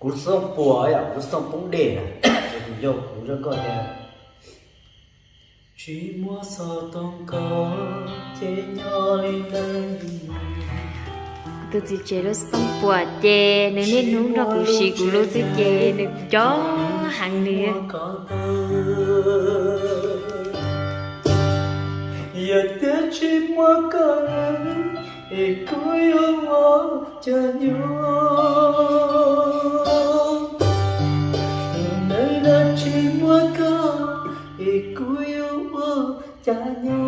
Kuv xub tooj puas yom, kuv xub tooj poob dej na, ces kuv nco kuv zaj nkauj tias, tsis muaj xov tooj koj ces nyob li neej. Tus txiv tsev lub xov tooj puas ces nws niaj hnub nrog kuv siv kuv lub xwb ces nws nco heev li. Yog tias tsis muaj koj es kuv yuav ua cas nyob. Neej no tsis muaj koj es kuv yuav ua cas nyob.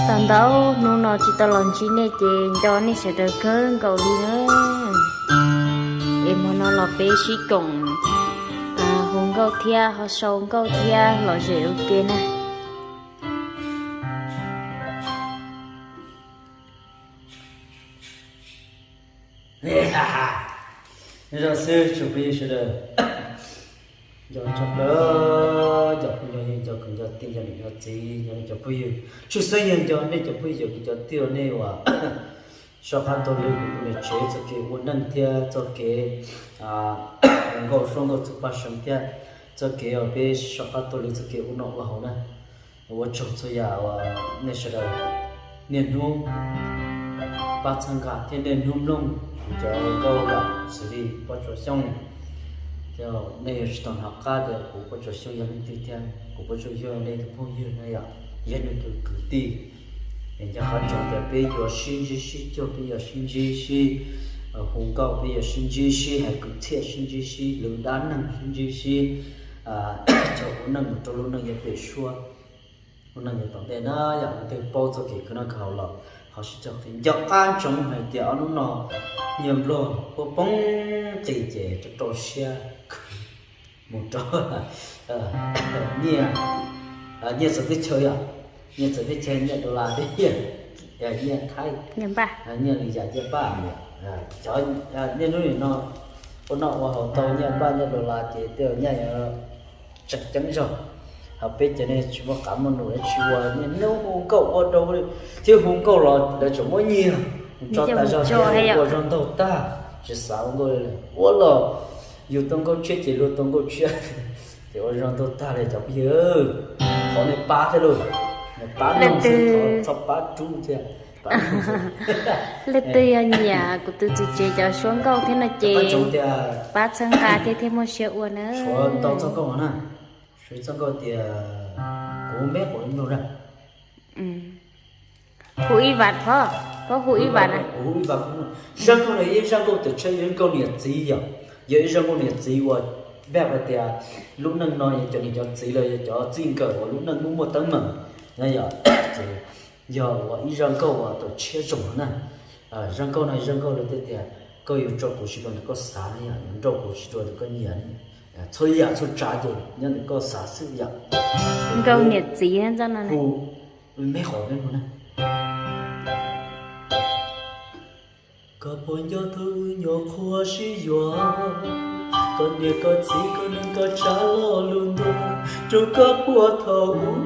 Tau ntau hnub no tsis tau los ntsib nej ces nco nej sawv daws kawg nkaus li na. Es hmo no los peb sib koom hu nkauj thiab ho sau nkauj thiab lom zem ua ke na. Nyob zoo xwb tsoom phooj ywg sawv daws, nco tshaj plaws cov phooj ywg, nco kwv nco tij, nco niam nco txiv, nco nej cov phooj ywg, tshwj xeeb yog nco nej cov phooj ywg, kuv cov tij, nej uas soj qab tuaj lwm kuv tus niam tsev txoj kev ua neej thiab txoj kev nkauj suab nkauj txuj paj seev thiab txoj kev uas peb soj qab tuaj lwm txoj kev ua noj ua haus na. Ua tsaug txhua yam uas nej sawv daws niaj hnub pab txhawb nqa thiab niaj hnub mloog kuv cov nkauj yom, xws li Pob Tsuas Xyooj. Thiab nej yuav tsis tau hnov qab tias kuv Pob Tsuas Xyooj yog leej twg thiab kuv Pob Tsuas Xyooj yog nej tus phooj ywg na yom, yog nej tus kwv tij. Es nco qab ntsoov tias peb yuav sib ntsib sib cuag, peb yuav sib ntsib sib hu nkauj, peb yuav sib ntsib sib hais kwv txhiaj, sib ntsib sib lwm dab neeg, sib ntsib sib cog ua neej mus rau lub neej yav pem suab, lub neej yav tom ntej na. Yam leej twg paub txoj kev khwv noj khwv haus los ho sib cog qhia. Nco qab ntsoov hais tias ob hnub no nyiaj nplog poob poob qis ces rau rau siab khwv mus rau nyiaj, nyiaj txawv teb chaws yom, nyiaj txawv teb chaws, nyiaj dollar thiab nyiaj thaib, nyiaj li yam nyiaj paj. Cov niaj hnub nim no ua noj ua haus tau nyiaj paj nyiaj dollar ces tej zaum nyiaj yuav tseem ceeb zog. Ho peb cov neeg tsis muaj qab muaj num, tsis ua, niaj hnub hu nkauj ua rau thiab hu nkauj los lawv tseem muab nyiag mus tso tas zog, ua zog ntaug tag, tsis xav ua nkauj li lawm. Ua los yug tau nkauj tshiab ces luag tau nkauj tshiab, ces ua zog ntaug tag li cov phooj ywg. Thov nej pab thiab lauj, nej pab leej twg, txhob pab rub thiab. Leej twg yog nyiam kuv tus txiv tsev cov suab nkauj thiab no ces pab txhawb nqa thiab thiaj muaj siab ua na. Suav ntau txoj nkauj na, suav txoj nkauj tias kuv meb quav ib nug na. Hu ib vas phom, koj hu ib vas na. Kuv hu ib vas. Zaj nkauj no yog ib zaj nkauj tawm tshiab, yog ib nkauj niam txiv yom, yog ib zaj nkauj niam txiv uas npaj hais tias lub neej no yog cov niam cov txiv los yog cov txij nkawm uas lub neej muaj muaj teeb meem na yom. Ces yog uas ib zaj nkauj uas tawm tshiab zoo na. Zaj nkauj no zaj nkauj lawv tej tias koj yuav tso kuv tsis dua ntawm koj xav na yom, yuav nrauj kuv tsis dua ntawm koj nyiam. Txhua yam txhua tsav ces nyob ntawm koj xav xwb yom. Nkauj niam txiv ntxoj no. Hu meb qhov meb hu na. Koj puas nco thaum wb nyuam qhuav sib yuav, koj niam koj txiv koj neej koj tsav lo lus ntuas rau koj puag thaum ub.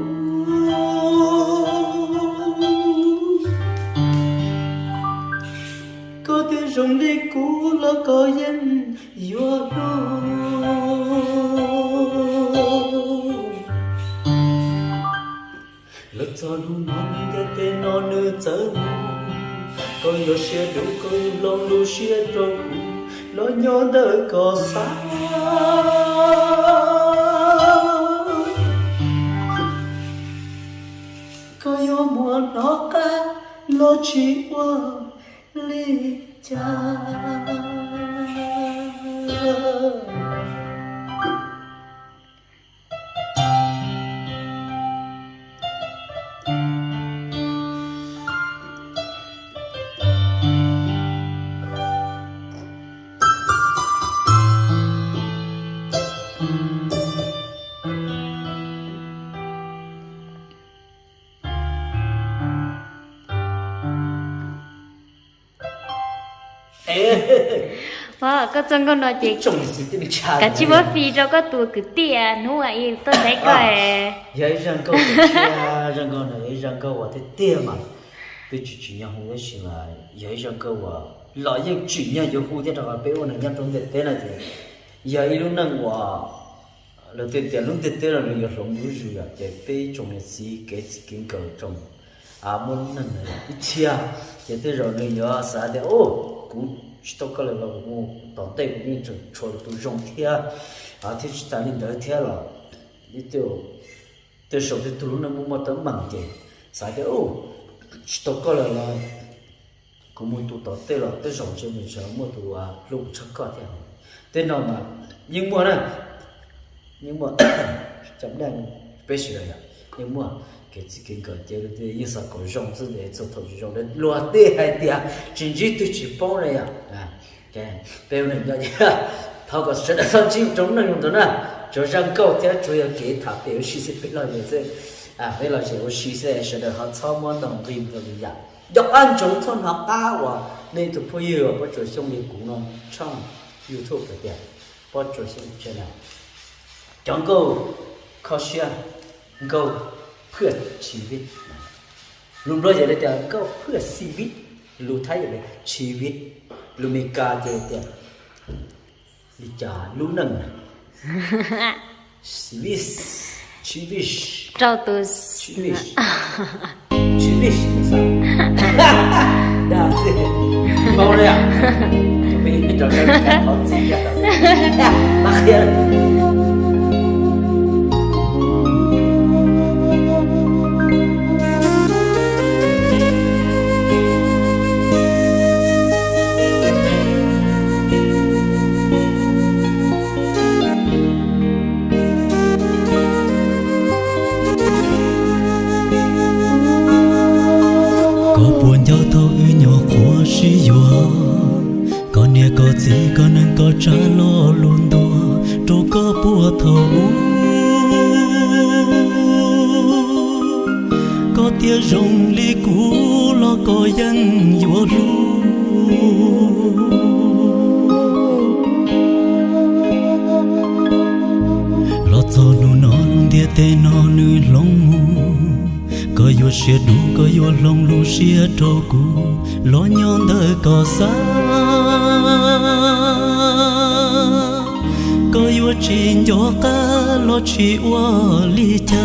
Koj twb zoo li kuv los koj yeej yuav hlub. Los txog hnub no ntiaj teb no nws txawv mus, koj yuav siab dub koj yuav hloov lub siab rau kuv los nyob ntawm koj xav. Koj yuav muab hnov qab los tsis ua li cas. Koj txoj nkauj no ces kav tsij muab fij rau koj tus kwv tij hnub uas tuaj ntaus koj. Yog ib zaj nkauj, zaj nkauj no yog ib zaj nkauj uas tiag tiag mas twb tsis tsim nyog hu tab sis mas yog ib zaj nkauj uas los yeej tsim nyog yuav hu thiab rau qhov peb ua neeg nyob rau ntiaj teb no ces yog ib lub neej uas lawv tias lub ntiaj teb no nws yuav hloov zuj zus yom, ces peb tsoom niam txiv kev txij kev nkawm tsoom muaj lub neej no ib txhia, ces tej zaum nws yuav xav tias, kuv tsis tau koj lawm los kuv mus tom ntej kuv yeej tseem tshuav tus zoo thiab, thiab tsis tas li ntawd thiab los tej zaum tej tug lub neej muaj muaj teeb meem ces xav tias, tsis tau koj lawm los kuv mus tus tom ntej los tej zaum ntshe nws tseem muaj tus hlub kuv tshaj koj thiab. Tej no mas yeej muaj na, yeej muaj, peb sawv daws yog yeej muaj kev txij kev nkawm ces yeej xav kom zoo xwb es txog thaum tsis zoo luag tej hais tias tsis ntsib twg tsis paub na yom. Peb ua neeg nyob thov kom sawv daws txhob ntsib rau lub neej zoo ntawd na. Tsuas zaj nkauj thiab tsuas yog kev tham pem ua si xwb, peb los zem xwb, peb los zem ua si xwb, sawv daws ho txhob muab ntau nqi rau li yam. Nco qab ntsoov txhob hnov qab uas nej tus phooj ywg uas Pob Tsuas Xyooj li kuv no tshooj YouTube hais tias Pob Tsuas Xyooj channel. Cov nkauj kho siab, nkauj phwj tsis vij. Lus Nplog yog li tias nkauj phwj xi vij, lus Thaib yog li tsis vij, lus Meskas ces tias li cas lub neej na. Xi vij, tsis vij, rau tus, tsis vij, tsis vij, dag xwb, paub li. Ces peb rau sawv daws thov txim, qhia. Koj puas nco thaum wb nyuam qhuav sib yuav, koj niam koj txiv koj neej koj tsav lo lus ntuas rau koj puag thaum ub. Koj tias zoo li kuv los koj yeej yuav hlub. Los txog hnub no ntiaj teb no nws hloov mus, koj yuav siab dub koj yuav hloov lub siab rau kuv los nyob ntawm koj xab. Koj yuav tsis nco qab los tsis ua li cas.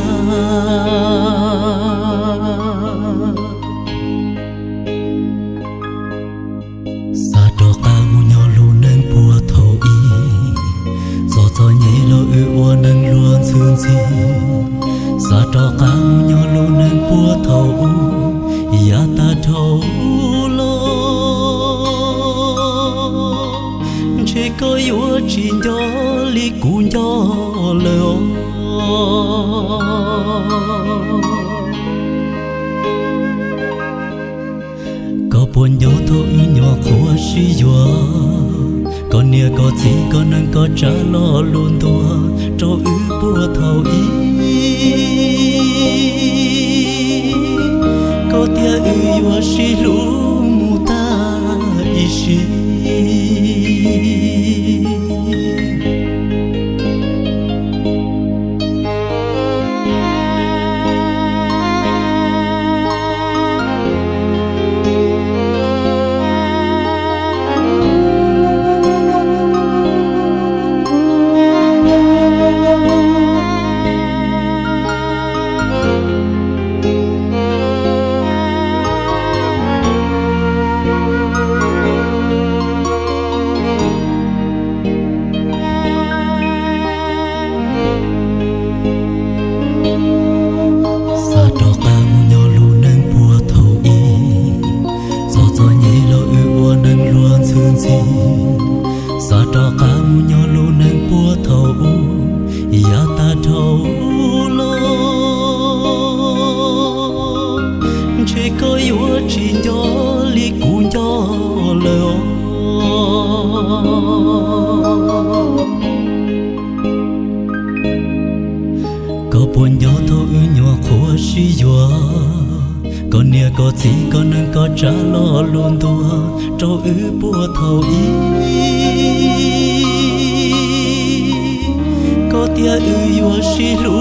Xav rov qab mus nyob lub neej puag thaum ub, txom txom nyem los wb ua neej luag ntxhi ntxhi. Xav rov qab mus nyob lub neej puag thaum ub, yav tag dhau los, ntshe koj yuav tsis nco li kuv nco lawm os. Koj puas nco thaum wb nyuam qhuav sib yuav, koj niam koj txiv koj neej koj tsav lo lus ntuas rau wb puag thaum ub. Koj tias wb yuav sib hlub mus tag ib sim. Xav rov qab mus nyob lub neej puag thaum ub, txom txom nyem los wb ua neej luag ntxhi ntxhi. Xav rov qab mus nyob lub neej puag thaum ub, yav tag dhau los, ntshe koj yuav tsis nco li kuv nco lawm os. Koj puas nco thaum wb nyuam qhuav sib yuav, koj niam koj txiv koj neej koj tsav lo lus ntuas rau wb puag thaum ub. sib hlub.